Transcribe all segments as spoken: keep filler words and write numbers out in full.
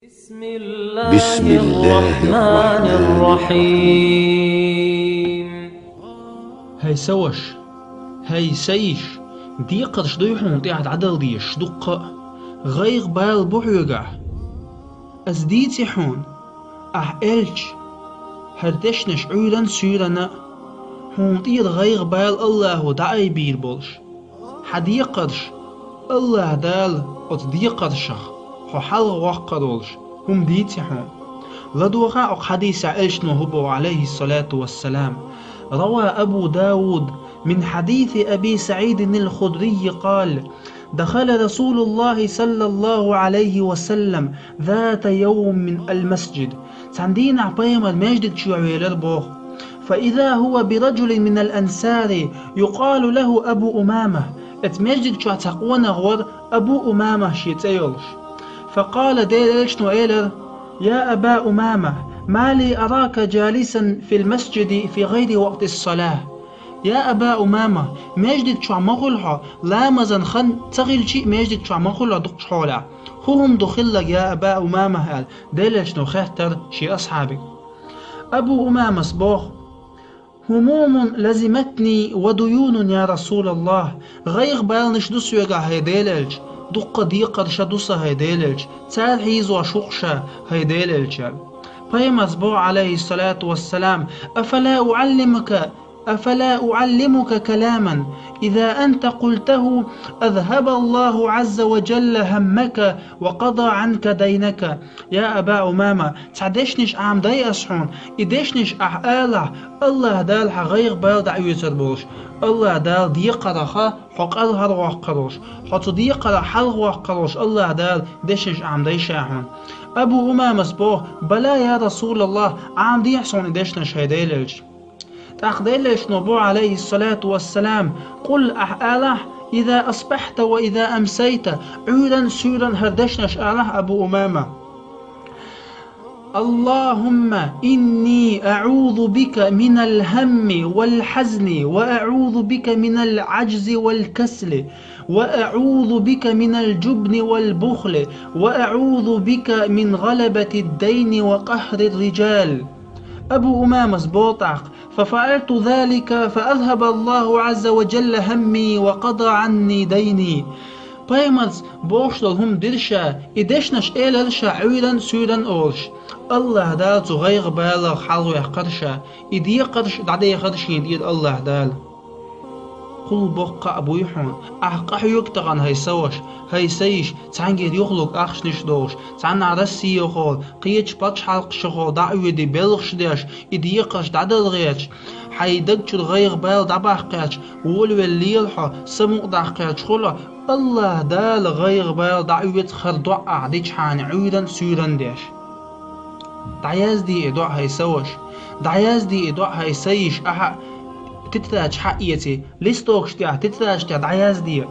بسم الله الرحمن الرحيم. ХӀай са ваша, хӀай са йиша, декхарш дуй хьуна тӀехь дӀадала дезаш дуккха а, гӀайгӀа-бала бу хьоьгахь. Ас дийци хьуна, ахь элча, хӀара дешнаш Ӏуьйранна а, суьйранна а, хьуна тӀера гӀайгӀа-бала Аллахо дӀаайбийр болуш. Хьан декхарш, Аллаха Дала оцу декхаршах хьо хьалхавоккхур волуш хӀума дийци хьуна. ЛадогӀа окху хьадисехь элчано хӀун боху, Ӏалайхиссалату вассалам: روى أبو داود من حديث أبي سعيد الخدري قال: دخل رسول الله صلى الله عليه وسلم ذات يوم المسجد. Цхьана дийнахь пайхамар маьждиг чохь велира боху. فإذا هو برجل من الأنصار يقال له أبو أمامة. Эцу маьждиг чохь цхьа къонах вара Абу Умама шен цӀе йолуш. فقال, Делан элчано элира: يا أبا أمامة، ما لي أراك جالسا في المسجد في غير وقت الصلاة. Я Аба Умама, маьждиг чохь ма хуьлу хьо, ламазан хан ца хилчи а маьждиг чохь ма хуьлу хьо дукхачу хьолехь. ХӀун хӀума ду хилларг, я Аба Умама? аьлла, Делан элчано хаьттара шен асхьабе. Абу Умамас боху: هموم لزمتني وديون يا رسول الله. ГӀайгӀа-баланаш ду соьгахь, хӀай Делан элча, дуккха декхарш а ду сан, хӀай Делан элча, цара хьийзош ву-кх ша, хӀай Делан элча. Пайхамарс боху, Ӏалайхиссалату вассалам: أفلا أعلمك أفلا أعلمك كلاما إذا أنت قلته أذهب الله عز وجل همك وقضى عنك دينك. Я Аба Умама, цхьа дешнаш Ӏамадай ас хьуна, и дешнаш ахь алахь, Аллаха Дала хьан гӀайгӀа-бала дӀаоьцур болуш, Аллаха Дала декхарах хьо кӀелхьарвоккхур волуш, хьо цу декхарах хьалхавоккхур волуш Аллаха Дала дешнаш Ӏамадай ша хьуна. Абу Умамас боху: بلى يا رسول الله, Ӏамадехьа суна и дешнаш, хӀай Делан элча. ТӀаккха Делан элчано боху, Ӏалайхиссалату вассалам: قل, ахь алахь: إذا أصبحت وإذا أمسيت, Ӏуьйранна а, суьйранна а хӀара дешнаш алахь, Абу Умама: اللهم إني أعوذ بك من الهم والحزن، وأعوذ بك من العجز والكسل، وأعوذ بك من الجبن والبخل، وأعوذ بك من غلبة الدين وقهر الرجال. Абу Умамас боху тӀаккха: ففعلت ذلك فأذهب الله عز وجل همي وقضى عني ديني. Пайхамарс бохуш долу хӀума дира ша, и дешнаш элира ша Ӏуьйранна а, суьйранна а олуш. Аллаха Дала цу гӀайгӀа-балах хьалхаваьккхира ша, и декхарш дӀадехира шена тӀера Аллаха Дала. Кхул боккха а буй хьуна, ахь къахьоьгу тахана, хӀай са ваша, хӀай са йиша, цхьаьнгара юхалург ахчанаш а дохуш, цхьанхьа Россехула, кхечу пачхьалкхашхула дӀа а оьдий, белхаш а деш, и декхарш дӀадала гӀерташ, хьайн даг чуьра гӀайгӀа-бала дӀабаккха гӀерташ, волавелла лела хьо, самукъа даккха гӀерташ хуьлу, Аллаха Дала гӀайгӀа-бала дӀаоьцу хӀара доӀа ахь дичхьана Ӏуьйранна а, суьйранна а деш. ДӀаязде и доӀа, хӀай са ваша, дӀаязде и доӀа, хӀай са йиша, ахьа тетрадаш хьаэций, листокаш тӀехь, тетрадаш тӀехь дӀаязде.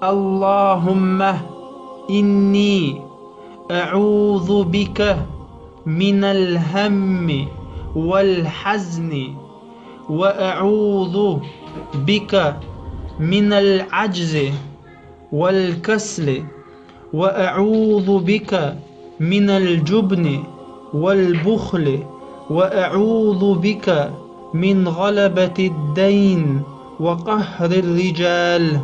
اللهم إني أعوذ بك من الهم والحزن، وأعوذ بك من العجز والكسل، وأعوذ بك من الجبن والبخل، وأعوذ بك من غلبة الدين وقهر الرجال.